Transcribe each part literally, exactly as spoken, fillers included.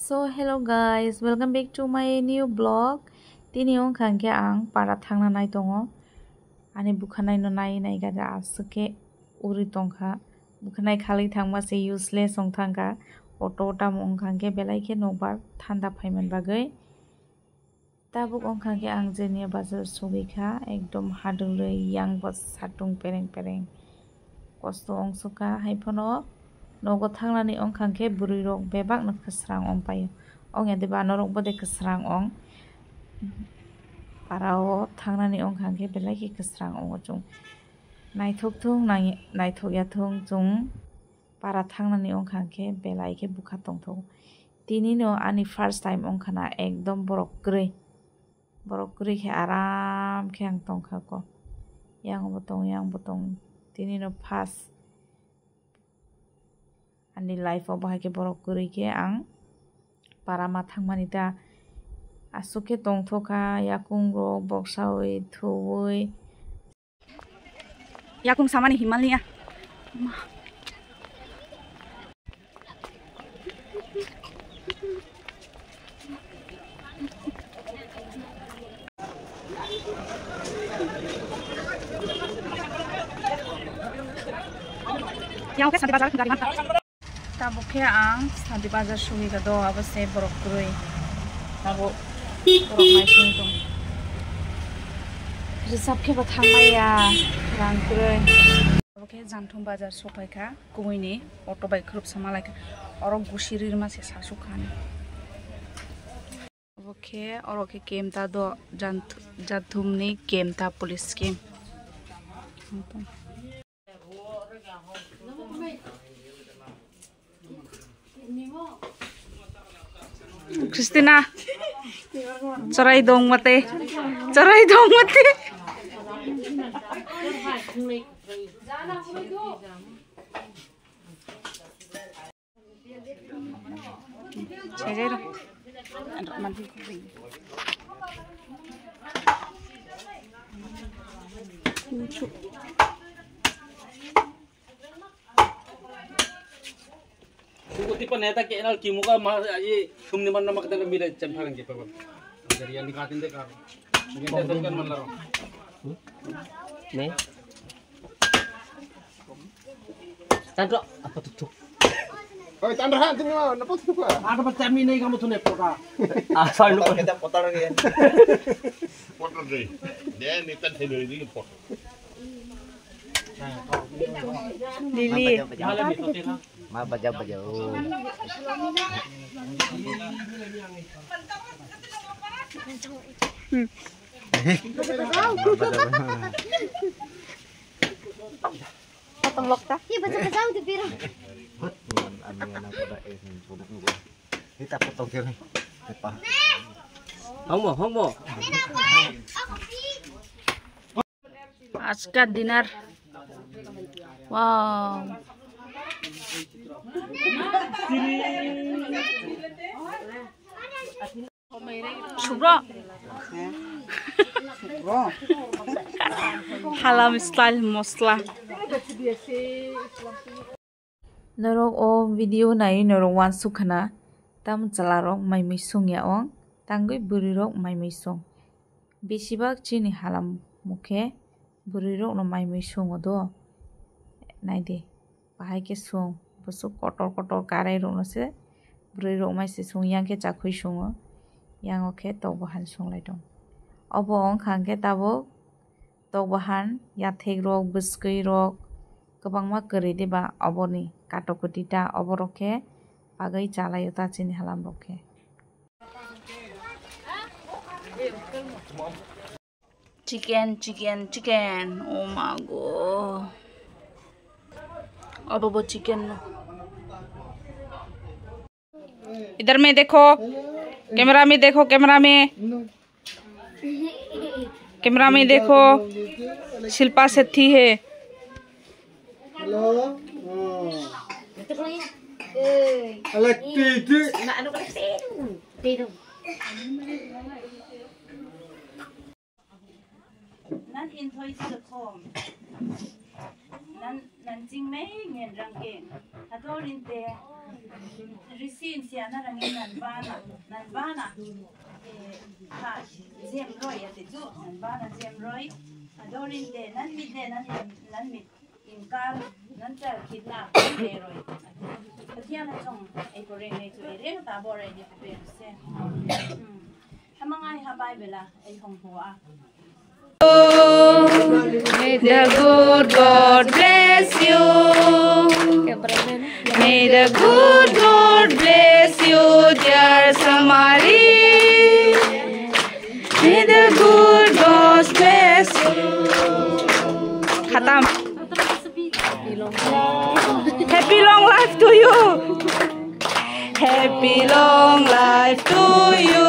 So hello guys, welcome back to my new vlog. Tini wngkha hwnkhe ang para thangna nai tongo. Ani bwkhanai no nai nai gada aswk khe uri tongkha. Bwkhanai khalwi thangma se useless wng thangkha. Auto tamo wngkha hwnkhe belai khe nokbar thanda phaiman bagwi. Tabuk wngkha khe ang jeni bazar sogwi kha, ekdom hadwlwi yang bo satung pereng pereng. Kosto wngsukha, hai phano nogo thangnani wngkha khe bwrwi rok bebak no kwsrang wng paio. Wngya de ba norok bo de kwsrang wng. Para o thangnani wngkha khe belai khe kwsrang wngo chwng. Naithok thung, nai-, naithok ya thung chwng. Para thangnani wngkha khe belai khe bwkha tongthok. Tini no ani first time wngkha na, ekdom borok kwrwi. Borok kwrwi khe aram khe ang tongkha ko. Yang bo tong, yang bo tong. Tini no first ani life o bahai khe borok kwrwi khe ang para ma thangmani ta. Aswk khe tongthok kha, yakung rok boksawi, thuwi. Yakung samani himal niya. Yang ke santi bazar gari mantap. Tabuk khe ang Sadi Bazar sugwi ka do, abo se borok kwrwi. Tabuk borok naising tong. Risap khe bo thangmaya, rang kwrwi. Abo khe Janthum Bazar sophaikha, kubuini auto bai khurupsa malaikha. Oro gusi rirma se sasuk kha. Abo khe, oro khe kemta do, Janthu-, Janthumni kemta police camp. Christina, chwrai dong mate, chwrai dong mate. Suku tipe neta ke enal kimuka ma ye sumni manna mak dana mira cem pharang ke pabam. Dari yang dikatin de kar. Mungkin dia kan manlaro. Ne? Tandro apa tutuk? Oi, tandro ha tini ma napa tutuk ha? Ada macam ini kamu tuh nepota. Ah, sorry lupa. Kita potar ke. Potar deh. Dia ni tan sendiri ni potar. Lily. Ma baja baja. Oh. Hmm. Ma baja baja. Potong lok ta. Iya, baca baca udah biru. Hot, man, anu, anu, pada, eh, produk lu, gua. Kita potong kiri. Apa? Hongmo, hongmo. Aska dinner. Wow. Subro. Halam style mosla. Norok o video nai norok wansuk khna, tam chwla rok mai mui sung ya ong, tangwi bwrwi rok mai mui sung. Besibak chini halam mukhe bwrwi rok no mai mui sungo do. Naidi. Bahai khe sung, bwswk kotor kotor karai rokno se bwrwi rok mai se sung, yang khe chakhwi sungo, yango khe tok bahan sunglai tongo. Obo wngkha hwnkhe tabuk tok bahan, yathek rok, bwswkwi rok kwbangma kwrwi diba oboni kato kwtwi ta, oborok khe bagwi chalaio ta chini halam rok khe. Chicken, chicken, chicken. Oh my God. Abo bo chicken no. इधर में देखो, कैमरा में देखो, कैमरा में। कैमरा में देखो, शिल्पा शेट्टी है। Hello. Oh. Ala, tu, tu. Nan, nan ching mei ngen rang ke. Adorin te. Risin sia na rang ngen nan bana, nan bana. Eh, ha, jem roi ate ju, nan bana jem roi. Adorin te, nan mit de, nan, nan mit. Inkar, nan char kidnap, nan te roi. Pathian na chong, ei ko reng nei chu, ei reng ta bo rei di pe se. Hmm. Hamangai ha Bible a, ei hong ho a. May the good God bless you. May the good God bless you, dear Samari. May the good God bless you. Khatam. Happy long life to you. Happy long life to you.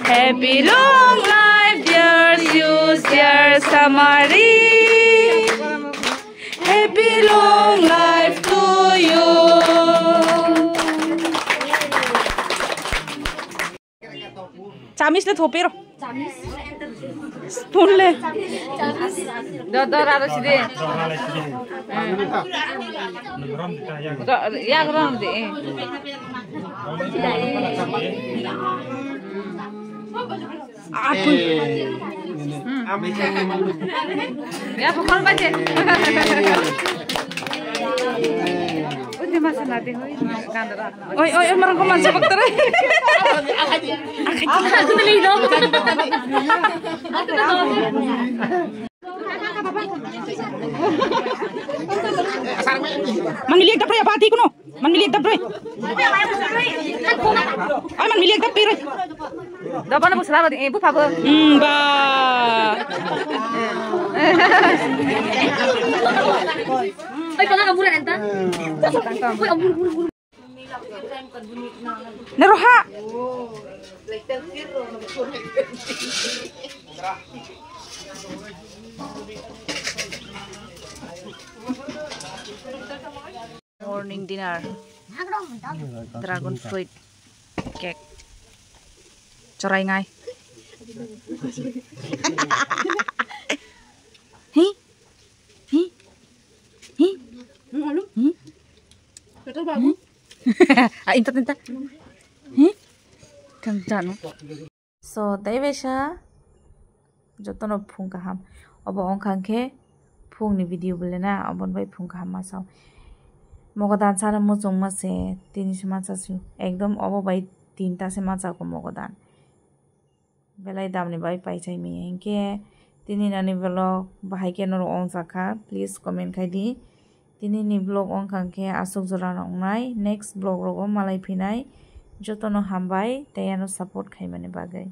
Happy long life, dear you, dear Samari. Happy long life to you. Chamis le thopero. Spoon le. Do, do, raro sidi. Do, yak rom di. Aku. Ya, pokol baje. Uti masa nadi hoi, gandara. Oi, oi, oi, marang ko mansa bakta re. Mangi liak dap re apa hati kuno? Mangi liak dap re. Ai, mangi liak dap re. Dopa na busra ba di, eh, bupa bo. Hmm, ba. Ai, kana ka mura enta. Oi, abur, bur, bur. Neroha. Morning dinner. Dragon fruit cake. Chorai ngai. Hi? Hi? Hi? Hi? Ah, inta, inta. Hi? Kang jano. So, tei bai sa jotono phung kaham. Obo wngkha khe phungni video bole na, oboni bai phung kaham ma sao. Mogodan sana muchungma se, tini se ma cha su. Ekdom obo bai tinta se ma cha ko mogodan. Belai damni bai paisai mi hinkhe tini nani vlog bahai khe norok ongjakha, please comment khai di. Tini ni vlog wngkha khe aswk jora wngnai, next vlog rogo malai phinai. Jotono hambai tei ano support khaimani bagwi.